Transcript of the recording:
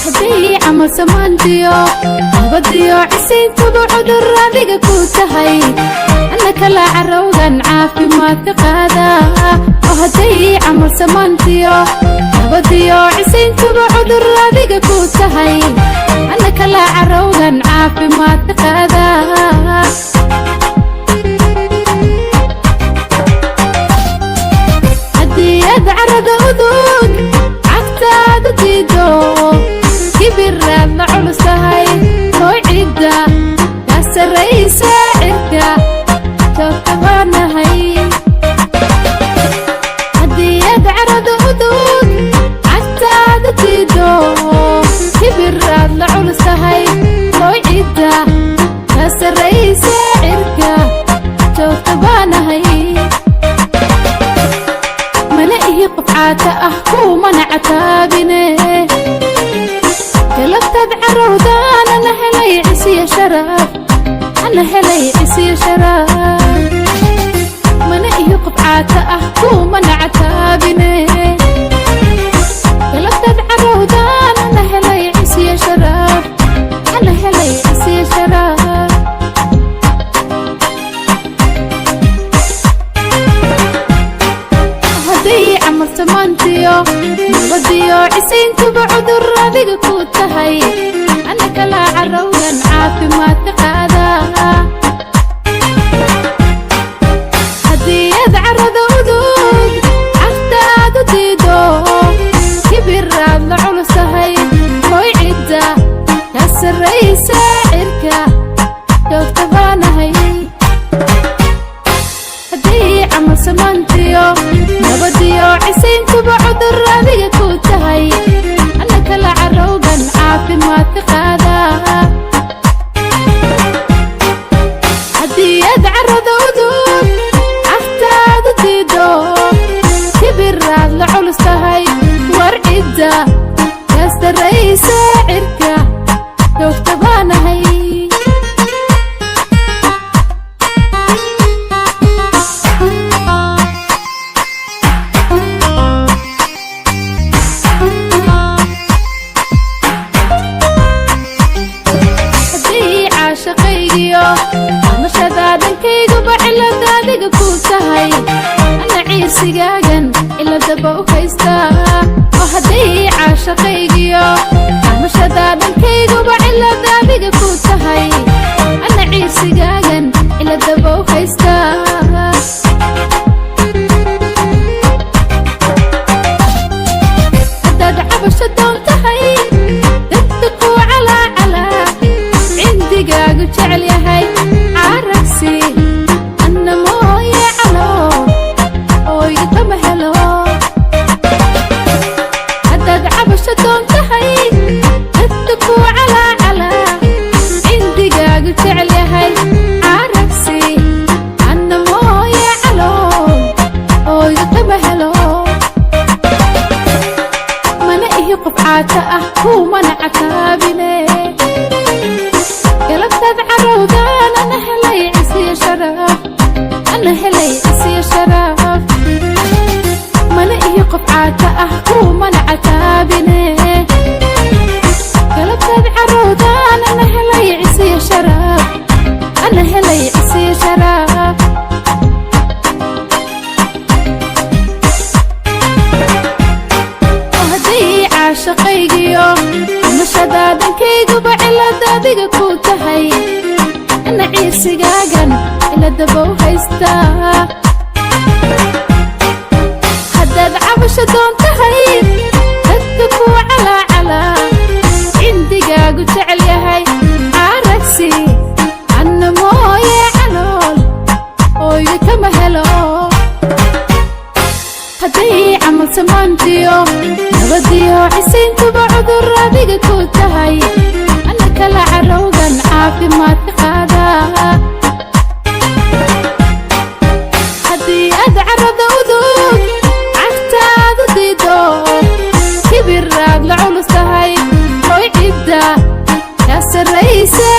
Haddii camal samaantiyo nabadiyo cisiintuba cudur adiga ku tahay, ana kala carowgan caafimaadka qaada. Oo hadday camal samaantiyo nabadiyo cisiintuba cudur adiga ku tahay, ana kala carowgan caafimaadka qaada. Haddii aad carada udug cagtaada diido, kibiraad la culus tahay, oo cidda kaa sarraysa cirka joogta baanahay. Haddii aad carada udug cagtaada diido, kibiraad la culus tahay, oo cidda kaa sarraysa cirka joogta baanahay. Mana ihi qof caata ah, kuumana cataabine. Galabtaad carowdaan ana helay cisiya sharaf, ana helay cisiya sharaf. Mana ihi qof caata ah, kuumana cataabine. Galabtaad carowdaan ana helay cisiya sharaf, ana helay cisiya sharaf. Hadday camal samaantiyo nabadiyo cisiintuba cudur adiga ku tahay, ana kala carowgan caafimaadka qaada. Haddii aad carada udug cagtaadu diido, kibiraad la culus tahay, hoy cidda kaa sarraysa cirka joogta baanahay. Haddii camal samaantiyo nabadiyo cisiintuba cudur adiga ku tahay, ana kala carowgan caafimaadka qaada. Haddii aad carada udug cagtaadu diido, kibiraad la culus tahay, war cidda kaa sarraysa cirka joogta baanahay. Haddii caashaqaygiyo amashada dhankayguba cilad adiga ku tahay, ana ciirsigaagan ciladaba u haystaa. Oo haddii caashaqaygiyo amashada dhankayguba cilad adiga ku tahay, ana ciirsigaagan ciladaba u haystaa. Haddaad cabasho doon tahay, dadka ku calaacalaa cindigaagu jecel yahay caragsi, anna mooye calo ooyga kama helo. Haddaad cabasho doon tahay, dadka ku calaacalaa cindigaagu jecel yahay caragsi, anna mooye calo ooyga kama helo. Mana ihi qof caata ah, kuumana cataabine. Galabtaad carowdaan ana helay cisiya sharaf, ana helay cisiya sharaf. Mana ihi qof caata ah, kuumana cataabine. Galabtaad carowdaan ana helay cisiya sharaf, ana helay cisiya sharaf. Oo haddii caashaqaygiyo amashada dhankayguba cilad adiga ku tahay, ana ciirsigaagan ciladaba u haystaa. Haddaad cabasho doon tahay, dadka ku calaacalaa cindigaagu jecel yahay caragsi, anna mooye calool ooyga kama helo. Hadday camal samaantiyo nabadiyo cisiintuba cudur adiga ku tahay, ana kala carowgan caafimaadka qaada. Xilkaad la culus tahay, hoy cidda kaa sarrayse.